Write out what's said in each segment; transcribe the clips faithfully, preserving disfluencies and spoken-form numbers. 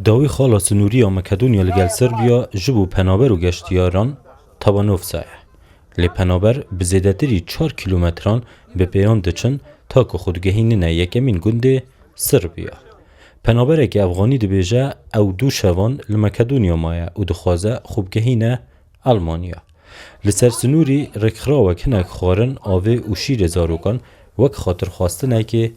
Dawî xala sinûrî ya Makedonya li gel Serbiya ji bo penaber û geştiyaran Tabanovsa ye. Lê penaber bi zêdetirî çar kîlometran bi pêyan diçin ta ku xwe digehînine yekemîn gundê Sirbiya. Penaberekî Efxanî dibêje ew du şevan li Makedonya maye û dixwaze xwe bigehîne Elmanya. Li ser sinûrî rêkxirawek hinek xwarin, avê û şîrê zarokan wek xatirxwastinekê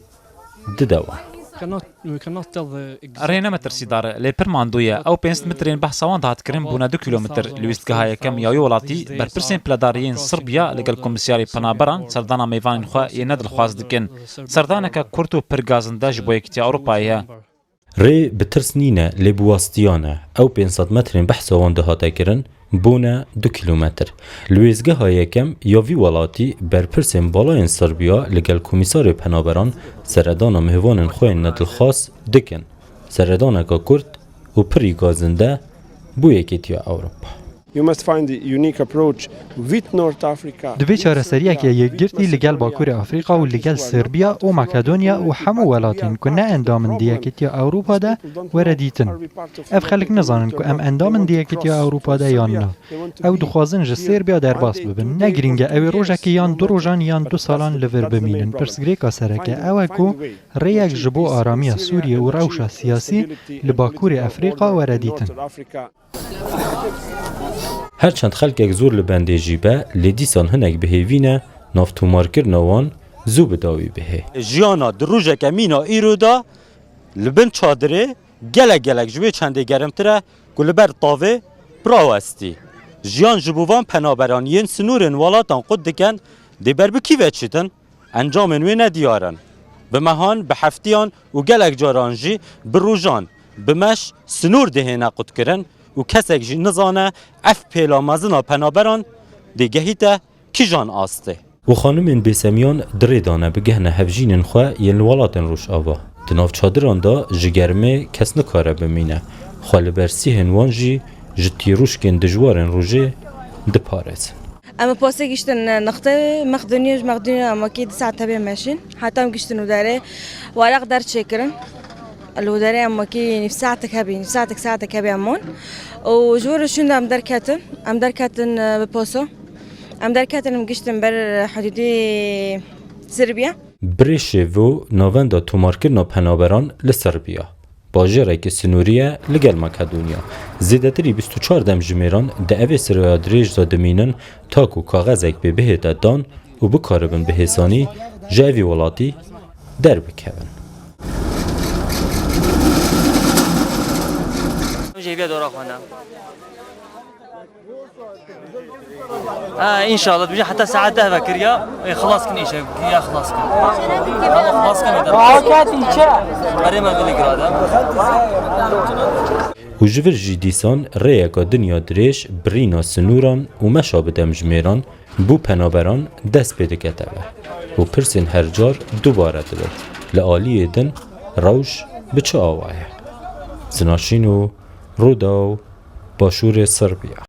dide wan. Cannot, we cannot tell the exact Rê ne metirsîdar e, lê pir mandû ye. Ew pênc metrên behsa wan dihat kirin bûne du kîlometr. Li wîstgeha yekem ya wî welatî, berpirsên piledariyên Sirbiya li gel Komîsyarê Penaberan serdana mêvanên xwe yê nedilxwaz dikin. Serdaneke kurt û pir gazinde ji bo Yekîtiya Ewropayê ye. Rê bi tirs nîne, lê bi wastiyan e. Ew pênc sed metrên behsa wan dihate kirin, bûne du kîlometr. Li wêzgeha yekem ya vî welatî berpirsên balayên Sirbiya li gel Komîsarê Penaberan seredana mêvanên xwe yên nedilxwaz dikin. Seredaneke kurt û pirî gazinde bo Yekîtiya Ewropa. You must find the unique approach with North Africa. Divê çareseriyeke yekgirtî li gel Bakurê Afrîka û li gel Serbiya û Makedonya û hemû welatên ku ne endam in di Yekîtiya Ewropa de were dîtin. Ev xelk nizanin ku em endam in di Yekîtiya Ewropa de yan na. Ew dixwazin ji Serbiya derbas bibin. Ne girîng e ew ê rojekê yan du rojan yan du salan li vir bimînin. Pirsgirêka sereke ew e ku rêyek ji bo aramiya Sûriyê û rewşa siyasî li Bakurê Afrîka were dîtin. Her çend xelkek zor li bendê jî be, lê dîsan hinek bi hêvî ne, nav tomarkirina wan zû bi dawî bihê. Jiyana di rojeke mîna îro de li bin çadirê gelek gelek ji wê çendê gerimtir e ku li ber tavê bi rawestî. Jiyan ji bo van penaberan yên sinûrên welatan qut dikin, dê ber bi kî ve çêtin? Encamên wê nediyar in. Bi mehan, bi heftiyan û gelek caran jî bi rojan, bi meş sinûr dihêne qutkirin û kesek jî nizane ev pêla mezin a penaberan dê gehîte kîjan astê. Û xanimên bêsemiyan di rê de ne bigihne hevjînên xwe yên li welatên Rojava. Di nav çadiran de ji germê kes nikare bimîne. Xwe li ber sîhên wan jî ji tîrûşkên dijwarên rojê diparêzin. Em bi pasê giştin nextê Mexdûnî, ji Mexdûnî em wekî du saet hebê meşîn. Heta em giştin û derê waraq derçêkirin. Li derê em wekî nîv saetek hebî, nîv saetek, saetek hebî em mon. Û ji wir şûn de em derketin. Em derketin, e, bi paso. Em derketin, em giştin ber hudûdê Sirbiya. Birêşevo, navenda tomarkirina penaberan li Sirbiya. Bajarekî sinûrî ye li gel Makedonya. Zêdetirî bîst û çar demjimêran di evê siroya dirêj de dimînin, ta ku kaxezek pê bihête dan û bikaribin bi hêsanî ji evî welatî derbikevin. Jêviya dora xwe ne. Ha, înşallah, dibêje heta saet deh vekiriya, ê, xilas kin îşe, ya xilas kin. Xilas kin, ê, Rahat îçe. Erê me Belgrada. Û ji vir jî dîsan rêyeka dinya dirêj, birîna sinûran û meşa bi demjimêran bo penaberan dest pê dikete ve. Û pirsên her car dubare dibin. Li aliyê din rewş bi çi awa ye? Zinaşîn û Rûdaw, Başûrê Sirbiya.